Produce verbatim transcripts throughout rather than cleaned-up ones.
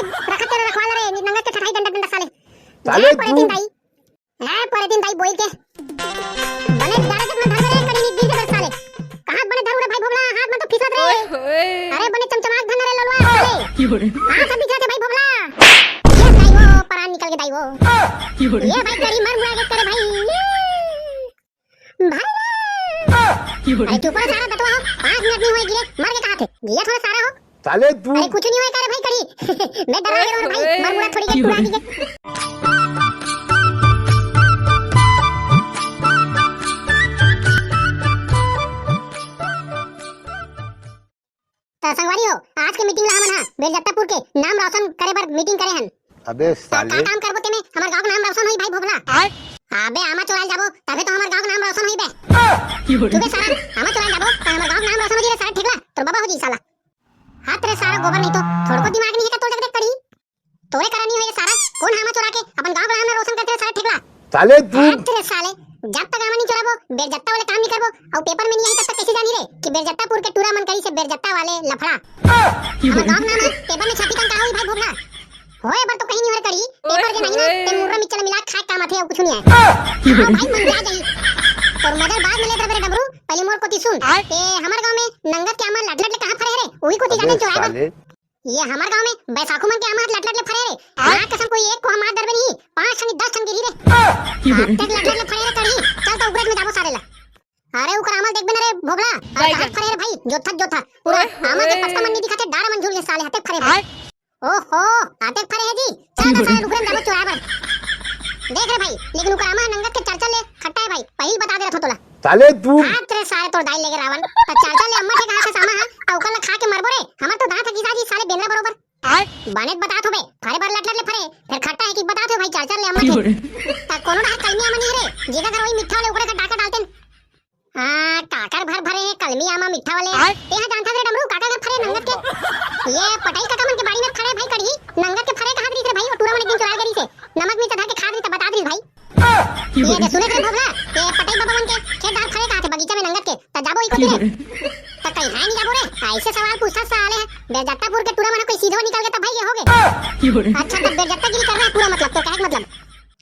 रखा तेरे रखवा ला रे, नंगत के ठठाई डंडा डंडा साले। साले जय परे तू। दिन दाई। है परे दिन दाई बोल के। बने डारे जब ना धर रे कड़ी नी दिन से साले। कहाँ बने धर रे भाई भोबला, हाथ में तो फिसत रे। ओए होए। अरे बने चमचमाक धन रे ललवा साले। की हो रे? हाथ सब बिखरा थे भाई भोबला। ये दाई वो परान निकल के दाई वो। की हो रे? ये भाई करी मर मुड़ा के करे भाई। भाई। अरे चुप रह सारा दतवा हो, पाँच मिनट नहीं हुए गिरे, मर के कहा थे? गिया थोड़ा सारा हो। साले तू। अरे कुछ नहीं हुआ करे भाई कड़ी। मैं डरा गया भाई, मर मुड़ा थोड़ी के टुरा दी के। त संगवारी हो, आज के मीटिंग ला हमन हा बेलजत्तापुर के नाम रोशन करे बर मीटिंग करे हन। अबे त का साले। काम करबो तेमे, हमर गांव के नाम रोशन होई भाई भोभला। आय? अबे आमा चोराल जाबो, तबे तो हमर गांव के नाम रोशन होई बे। की हो रे? तू बे सारा, आमा चोराल जाबो, त हमर गांव के नाम रोशन हो जी रे सारा ठेकला, तोर बाबा हो जी साला। हाथ रे सारा गोबर नहीं तो, थोड़को दिमाग नहीं है का तोर जग देख करी? तोरे कारण नहीं होए सारा, कौन हामा चोरा के अपन गांव के नाम रोशन करते रे सारा ठेकला? साले तू। हाथ रे साले, जब तक आमा नहीं चोराबो, बेलजत्ता वाले काम नहीं करबो, और पेपर में नहीं आई तब तक कैसे जानी रे कि बेलजत्तापुर के टूरा मन करी से बेलजत्ता वाले लफड़ा। की हो हमर रे? गांव के नाम है, पेपर में छापी तन का होई भाई भोभला। होए बर तो कहीं नहीं हो रे करी, पेपर जे नहीं ना, ते मुर्रा मिर्चा मिला खा काम आथे, और कुछ नहीं है। की हो रे? हाँ भाई, मन जा जाई। और मदर बाद में लेत रहे डमरू, पहले मोर कोती सुन। आय? ते हमर गांव में नंगत के आमा लट लट ले कहाँ फरे रे? वही कोती अबे जाते चोराए बर। साले। ये हमर गांव में बैसाखू मन के आमा लट लट ले फरे रे। आय? ना कसम कोई एक को हम हाथ डरबे नहीं, पाँच ठन दस ठन गिरी रे। की हो रे? हाथ तक लट लट ले फरे रे करी, चल तो उगरज में जाबो सारे ला। अरे उकर आमा ल देखबे ना रे भोभला, अरे बैगन। कहाँ फरे रे भाई, जोथा जोथा, पूरा ओए होए। आमा के पत्ता मन नहीं दिखाते, डारा मन झूल के साले हाथे फरे भाई। आय? ओहो, आते फरे है जी। चल तो साला डुकरन जाबो चोराए बर। देख रे भाई, लेकिन उकर आमा नंगत के चरचा ले खट्टा है भाई, पहिल बता दे रथो तोला। साले तू। हाथ रे सारे तोर दाई लेगे रावण। त चरचा ले अम्मा के कहा से सामा हा, त ओकर ला खा के मरबो रे। हमर तो दांत हकीसा जी साले बेंदरा बरोबर। आय? बने त बतात होबे, फरे बर लट लट ले फरे, फिर खट्टा है कि बतात हो भाई चरचा ले अम्मा की हो के। रे? त कोनो डहर कलमी आमा नहीं रे, जेकर घर वही मिठा वाले ओकरे का डाका डालते। हाँ, काकर भर भरे हे कलमी आमा मिठा वाले। आय? तेहा जानथस रे डमरू, काकर घर फरे नंगत के? ये पटाई काका मन के बाड़ी में फरे भाई कढ़ी, नंगत के फरे कहात रहिस रे भाई, ओ टूरा मन एक दिन चुराए गे रहिस हे। नमक मिर्चा धर के खात रहिस त बतात रहिस भाई। ये दे सुने रे भोभला, ये पटाई बाबा मन के खेत धार फरे कहात हे बगीचा में नंगत के, त जाबो ई कोती रे। त कहीं है नहीं जाबो रे, ऐसे सवाल पूछता साले। बेलजत्तापुर के टूरा मन कोई सीधो निकल के त भाई ये हो गए। अच्छा, तब बेलजत्तागिरी करना है पूरा मतलब, तो क्या है मतलब?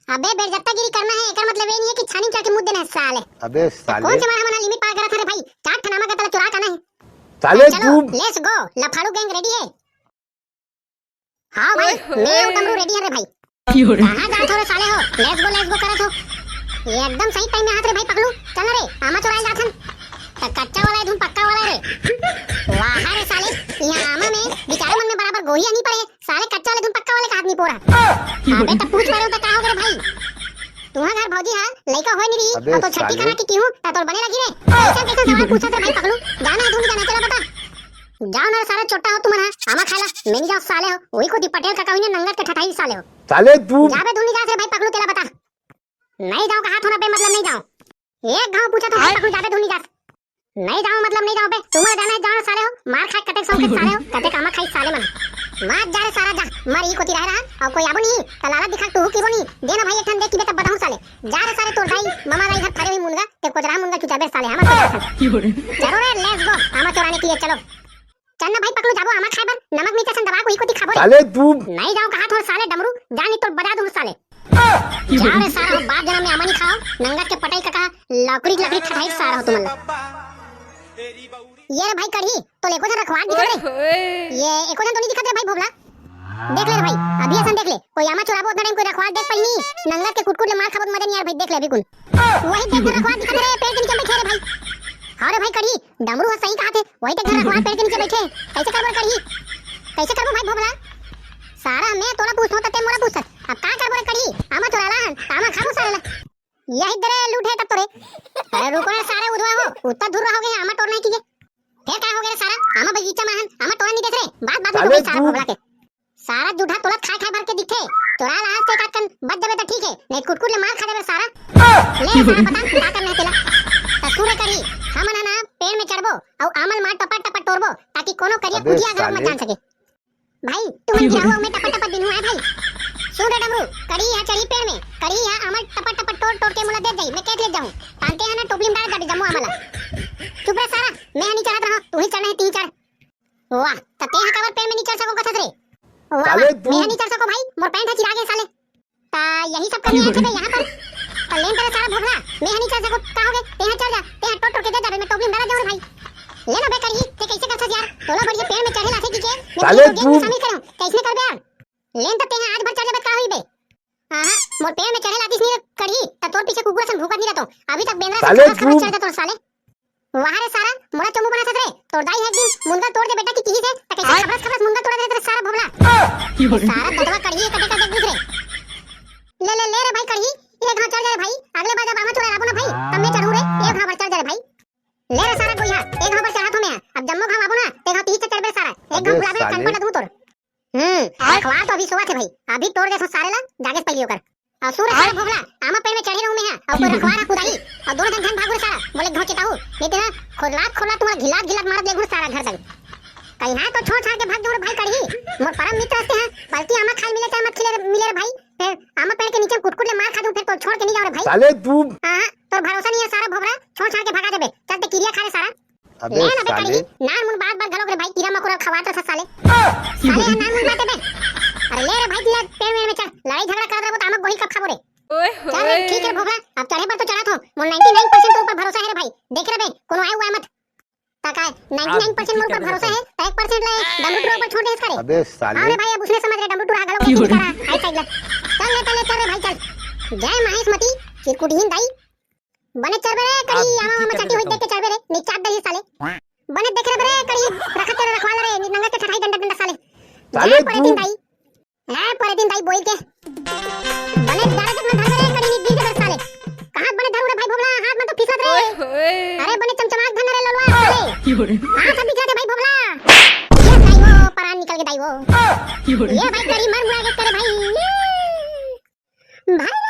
अबे बेलजत्तागिरी करना है, एकर मतलब ये नहीं है कि छानी चढ़ के मुद्दे ना साले। अबे तो साले। कौन से मारा हमारा लिमिट पार करा था रे भाई? चार ठन आमा का तला चुरा करना है। साले चलो, तू। Let's go, लफाड़ू gang ready है। हाँ भाई, ओए होए। मैं हूँ डमरू ready है रे भाई। की हो रे? कहाँ जात हो रे साले हो? Let's go, let's go करत हो। ये एकदम सही time में हाथ रे भाई पकलू। चल ना रे, आमा चुराए जात हन। त कच्चा वाला है धुन पक्का वाला है रे। वाह रे साले, यहाँ आमा में बेचारे मन में बराबर गोहिया नहीं पड़े। साले कच्चा वाले धुन पक्का वाले का आदमी पोरा। अबे त पूछ पा रहे हो त का हो गए भाई? तुहा घर भौजी हा लइका होय नहीं रही, अबे अब तो छट्टी साले। करा के की हूँ, त तोर बने लगी रे। कैसे कैसे सवाल पूछत रे भाई पकलू? जाना है धुन जाना है, चला बता। जाओ ना सारे चोट्टा हो तुमन हा, आमा खाला, मैं नहीं जाओ साले हो। वही को दी पटेल का कहीं ने नंगत के ठठाई साले हो। साले तू। जाबे धुन नहीं जा रे भाई पकलू, तेला बता। नहीं जाओ कहा थो ना बे, मतलब नहीं जाओ। एक घाव पूछा तो भाई पकलू जाबे धुन नहीं जा। नहीं जाओ मतलब नहीं जाओ बे, तुम जाना है जाओ साले हो, मार खाए कतेक सौंके साले हो, कतेक आमा खाई साले मन। मत जा रे सारा जा, मार ई कोती रह रहा, और कोई आबो नहीं, त लाला दिखा तू की बोनी, दे ना भाई एक ठन दे की बे तब बताऊं साले। जा रे सारे तोर दाई, मामा दाई घर फरे हुई मुनगा, ते कोजरा मुनगा चुचा बे साले, हम की हो रे? चलो रे, let's go, आमा चोराने के लिए चलो। चल ना भाई पकलू जाबो आमा खाए बर, नमक मिर्चा सन दबा को ई कोती खाबो रे। साले तू। नहीं जाओ कहा थो साले डमरू, जा नहीं तो बजा दूं साले। जाओ रे सारा, बाप जनम में आमा नहीं खाओ, नंगत के पटाई का कहा, लकड़ी लकड़ी खटाई सारा हो तुमन ला। ये रे भाई कढ़ी, तो एको जन रखवार दिखत रे। ये एको जन तो नहीं दिखत रे भाई भोभला। देख ले रे भाई, अभी असन देख ले, कोई आमा चुराबो उतना टाइम कोई रखवार देख पाई नहीं, नंगत के कुटकुट ले मार खाबो त मजा नहीं यार भाई, देख ले अभी कुन। वही देख रखवार दिखत रे, पेड़ के नीचे बैठे रे भाई। हाँ रे भाई कढ़ी, डमरू ह सही कहा थे, वही देख रखवार पेड़ के नीचे बैठे, कैसे करबो रे कढ़ी? कैसे करबो भाई भोभला? सारा मैं तोला पूछतो त ते मोला पूछत, अब का करबो रे कढ़ी? आमा चुराला हन, आमा खाबो सारे ला। यही दरे लूट है तब तो रे। अरे रुको रे सारे उधवा हो, उत्ता धुर रहोगे, आमा टोर नहीं कीजिए। फिर क्या हो गया रे सारा? आमा बगीचा में हन, आमा टोरा नहीं देख रे। बात बात में साले तो भाई सारा तू। भोभला के। सारा जूठा तोला खाए खाए भर के दिखे। तोरा ला आज ते काटकन बच जाबे तो ठीक है, नहीं कुटकुट ले मार खा जाबे सारा। ले सारा बता, का करना है तेला? त सुरे करी, हमन है ना पेड़ में चढ़बो, और आमल मार टपा टपा टोरबो, ताकि कोनो करिया अबे कुतिया घर में साले। जान सके। भाई, तुमन गिराहू, मैं टपा टपा बिनहू आए भाई। सुन रे डमरू, कड़ी यहाँ चढ़ी पेड़ में, कड़ी यहाँ आमल टपा टपा टोर टोर के मोला दे जाई, मैं कैसे ले जाऊँ? तानते हैं ना टोपली में डाल दे जम्मो आमला। चुप रे सारा, मैं नहीं चढ़त रहा, तू ही चढ़ना है तीन चढ़। वाह, त ते हा काबर पेड़ में नहीं चढ़ सको कथस रे? वाह, साले वाह, तू। मैं नहीं चढ़ सको भाई, मोर पैंट ह चिरा गे साले। ता यही सब करनी है बे यहाँ पर। ता लेन तेरे सारा भोभला, मैं नहीं चढ़ सको, का हो गे? तेहा चढ़ जा, तेहा टोट टोट के दे जाबे, मैं टोपली में डाला जाऊँ रे भाई। ले ना बे कड़ही, ते कैसे करथस यार? तोला बढ़िया पेड़ में चढ़े लाथे की के, मैं साले तेरे को game में तू। शामिल करूँ, कैसे करबे यार? लेन तो तेहा आज भर चढ़ जाबे, का होई बे? हाँ, हाँ, मोर पेड़ में चढ़े लातिस नहीं रे कड़ही, त तोर पीछे कुकुर असन भूकत नहीं रहतो। अभी तक बेंदरा से साले खबस खबस तू। चढ़ जातो साले। वाह रे सारा, मोला चोमू बनाथस रे। तोर दाई ह एक दिन मुनगा तोड़ दे बेटा की किहिस हे, त कैसे आय। खबरस खबरस मुनगा तोड़त रहे सारा भोभला। ये सारा दतवा कड़ही कटे कटे दिख रे। ले, ले, ले रे भाई कड़ही, एक घाव चढ़ जा रे भाई, अगले बार जब आमा चोरा लाबो ना भाई, तब मैं चढ़ू रे, एक घाव भर चढ़ जा रे भाई। ले रे सारा गोइहा, एक घाव भर चढ़ा थो मैं, अब जम्मो घाव आबो ना, ते घाव तीस से चढ़बे सारा, एक घाव अबे भुलाबे, साले। कंपन ला दूं तोर। हम्म, आय। रखवार तो अभी सोवत हे भाई, अभी तोड़ देथों सारे ला, जागेस पहिली ओकर। अउ सुन रे आय। सारा भोभला, आमा पेड़ में चढ़े रहूं मैं हा, अउ कोई रखवार हा कुदाही, अउ दोनों झन झन भागू रे सारा, बोले घोंचेताऊ, नहीं तेरा खोदलात खोदलात तुम्हारा घिलात घिलात मारत लेगू सारा घर तक। कहीं हा तो छोड़ छाड़ के भाग जाऊं रे भाई कड़ही, मोर परम मित्र हस ते हा, बल्कि आमा खाए मिले चाहे मत खिले मिले रे भाई, फिर आमा पेड़ के नीचे कुटकुट ले मार खा दूं, फिर तो छोड़ के नहीं जाऊं रे भाई। साले तू। हाँ, हाँ, तोर भरोसा नहीं है सारा भोभला, छोड़ छाड़ के भगा देबे, चल ते किरिया खा रे सारा। अबे ले ना बे साले। कड़ही, नान मुन बात बात घलोक रे भाई, कीरा मकोरा खवात रहा साले। साले हा नान मुन बात बे। अरे ले रे भाई, तिला पेड़ वेड़ में चढ़, लड़ाई झगड़ा करत रहबो त आमा गोही कब खाबो रे? ओए चल रे, होए। ठीक है भोभला, अब चढ़े पर तो चढ़ा थो, मोर नाइंटी नाइन परसेंट तो ऊपर भरोसा है रे भाई, देख रे बे, कोनो आए हुआ मत। ता काय, नाइंटी नाइन परसेंट मोर ऊपर भरोसा है, त एक परसेंट ले डमरू टूरा ऊपर छोड़ दे इसका रे। अबे साले। अरे भाई, अब उसने समझ रे, डमरू टूरा घलोक नहीं करा, आई साइड ले। चल ले, चल ले, चल रे भाई, चल। जय महेश मती, चिरकुटहीन दाई, बने चरबे रे, कड़ी, आमा, आमा चाटी होई देख के चरबे रे, निचाट दही साले। बने देख रे बे रे, कड़ी, रखत तेरे रखवाला रे, नंगा के ठठाई डंडा डंडा साले। साले जय परे तू। दिन दाई। है परे दिन दाई बोल के। बने डरा जब ना धर रे, कड़ी, निक गिर के साले। कहाँ बने धर रे भाई भोभला, हाथ में तो फिसलत रे। ओए होए। अरे बने चमचमाक धन रे ललवा साले। हाँ, सब दिख रहे भाई भोभला। ये दाई वो, परान निकल के दाई वो। ये भाई कड़ी मर मुड़ा के करे भाई। भाई रे!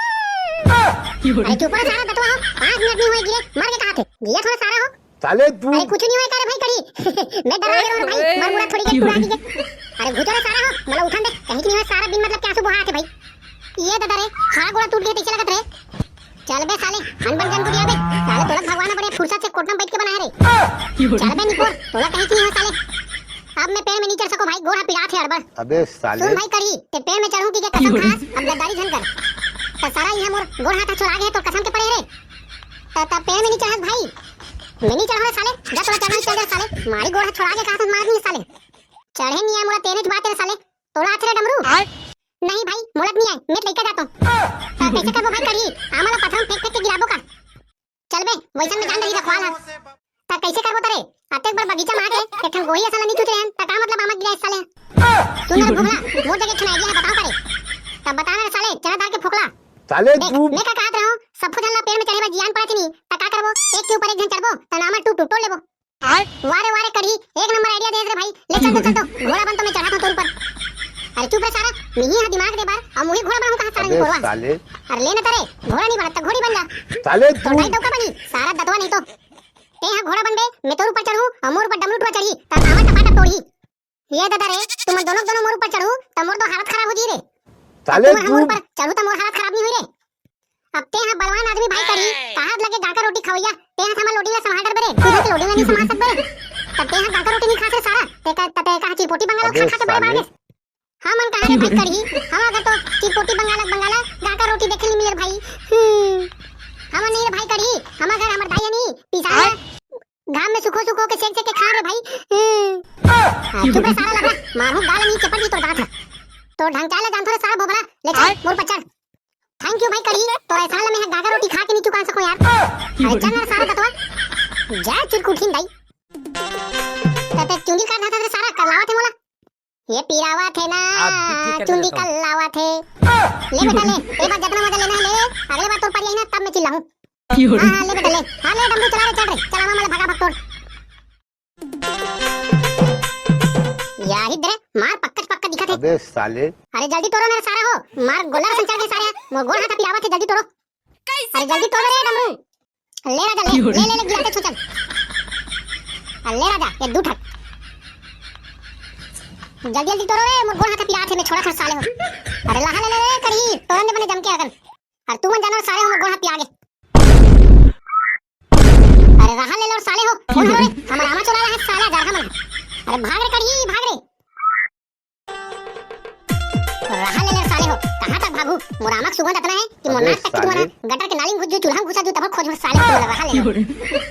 अरे चुप रह सारा दतवा हो, पाँच मिनट नहीं हुए गिरे, मर के कहा थे? गिरे थोड़ा सारा हो। साले तू। अरे कुछ नहीं हुआ करे भाई कड़ी। मैं डरा गया भाई, मर मुड़ा थोड़ी के टुरा दी के। अरे घुटो रे सारा हो, मला उठन दे, कहीं की नहीं हुआ सारा दिन मतलब क्या सुबह आते भाई। ये दादा रे, खड़ा गोड़ा टूट गया कैसे लगत रे? चल बे साले, हन बन जन गुड़िया बे। साले तोला भगवान ने बड़े फुर्सत से कोटना बैठ के बनाए रे। चल बे निपोर, तोला कहीं की नहीं हुआ साले। अब मैं पेड़ में नहीं चढ़ सको भाई, गोड़ हाथ पिरात है अड़बड़। अबे साले। सुन भाई कड़ी, ते पेड़ में चढ़ूं की के कसम खास, अब गद्दारी झन कर। त सारा इहाँ मोर गोड़ हाथ छोड़ा गे तो कसम के पड़े रे। त, त पेड़ में नहीं चढ़त भाई। मैं नहीं चढ़ो रे साले, जा तोला चढ़ना चढ़ जा साले। मारी गोड़ हाथ छोड़ा गे कहा मार नहीं साले। चढ़े नहीं है मोला तेरे बात रे साले। तोला आथे रे डमरू? आय। नहीं भाई, मोला नहीं आए, मैं लेके जाता हूँ। त कैसे करबो भाई कड़ी? आमा ला पथरा में फेंक फेंक के गिराबो का? चल बे, वैसन में जान रही रखवाल ह। त कैसे करबो तरे? अतेक बड़ बगीचा में आके एक ठन गोही असन ला नी चुच रहे हन, त का मतलब आमा गिरा साले? सुन रे भोभला, मोर जगह एक ठन idea है, बताओ करे। तब बता ना रे साले, चना दाल के फोकला। साले देख, तू। मैं का कहत रहूं, सब झन ला पेड़ में चढ़े बर जियान पड़ा थी नी, त का करबो? एक के ऊपर एक झन चढ़बो, त नामा टूट टूट तोड़ लेबो। आय। वाह रे, वाह रे कड़ी, एक नंबर idea दे रे भाई, ले चल दे चल तो, घोड़ा बन तो मैं चढ़ा था तोर ऊपर। अरे चुप रे सारा, मिही हा दिमाग दे बार, अब मुही घोड़ा बनाऊं कहां सारा अबे निपोरवा? साले। अरे ले ना तरे, घोड़ा नहीं बनत, त घोड़ी बन जा। साले तो तू। भाई तो का बनी, सारा दतवा नहीं तो। ते हा घोड़ा बनबे, मैं तोर ऊपर चढ़ूं, अउ मोर ऊपर डमरू टुरा चढ़ी, तब आमा टपाटप तोड़ही। ये दादा रे, तुम दोनों, दोनों मोर ऊपर चढ़ू, त मोर तो हालत खराब हो जी रे। साले अब तुम तू। मोर ऊपर चढ़ू त मोर हालत खराब नहीं हुई रे। अब ते हा बलवान आदमी भाई कड़ी, कहात लगे गांका रोटी खवैया, ते हा हमर लोडिंग ला संभाल डरबे रे, तू हा लोडिंग ला नहीं संभाल सकबे रे। तब ते हा गांका रोटी नहीं खास रे सारा, ते का, ते कहा चिरपोटी बंगाला अबे खा खा के बड़े साले। बागे। हमन कहा रे भाई कड़ी, हम अगर तो चिरपोटी बंगाला बंगाला, गांका रोटी देखे नहीं मिले रे भाई। हम्म। हमन नहीं रे भाई कड़ी, हम अगर हमर दाई नहीं, पिसा आय। घाम में सुखो सुखो के सेक सेक के खा रे भाई। हम्म। हाँ, चुप रे सारा लफड़ा, मारू गाल नहीं चपट दी तोर दांत ह। तो ढंग चाले जानथो रे सारा भोभला, ले चल, आय। मोर पर चढ़। Thank you भाई कड़ी, तोर एहसान ला मैं गांका रोटी खा के नहीं चुका सको यार। अरे चल ना सारा दतवा। जय चिरकुटहीन दाई। तते चुंदी काट था रे सारा, कर लावा थे मोला। ये पीरावा थे ना, आप भी ठीक कर चुंदी देता हूँ। कर लावा थे। ले बेटा ले, ए बार जितना मजा लेना है ले, अगले बार तोर पारी आई ना तब मैं चिल्लाऊं। हाँ, हाँ, ले बेटा ले। हाँ, ले डमरू चला रे, चल रे, चला मामा ले भगा भग तोड़। या ही दे, मार पक्का पक्का दिखा थे। अबे साले। अरे जल्दी तोड़ो ना रे सारा हो, मार गोला संचार के सारे, मोर गोड़ हाथ पिरावा थे, जल्दी तोड़ो। अरे जल्दी तोड़ो रे डमरू। ले राजा, ले, ले, ले, ले, गिरा दे, छू, चल। अरे ले राजा, ये दू ठक। जल्दी, जल्दी तोड़ो रे, मोर गोड़ हाथ पिरात हे, मैं छोड़ा था साले हो। अरे लाहा ले, ले, ले, करी, तोड़न दे बने जम के अगन। अरे तू मन जानवर साले हो, मोर गोड़ हाथ पिरा गे। अरे रहा ले लो साले हो, कौन हो रे? हमारा आमा चोरा रहा है साला, जा रहा मन। अरे भाग रे करी, भाग रे। रहा ले ले साले हो, कहाँ तक भागू? मोर आमा के सुगंध अतना हे कि मोर अबे नाक तक के तुम्हारा साले। गटर के नाली में घुस जू, चूल्हा में घुसा जू, तब खोजू साले हो, रहा ले ले।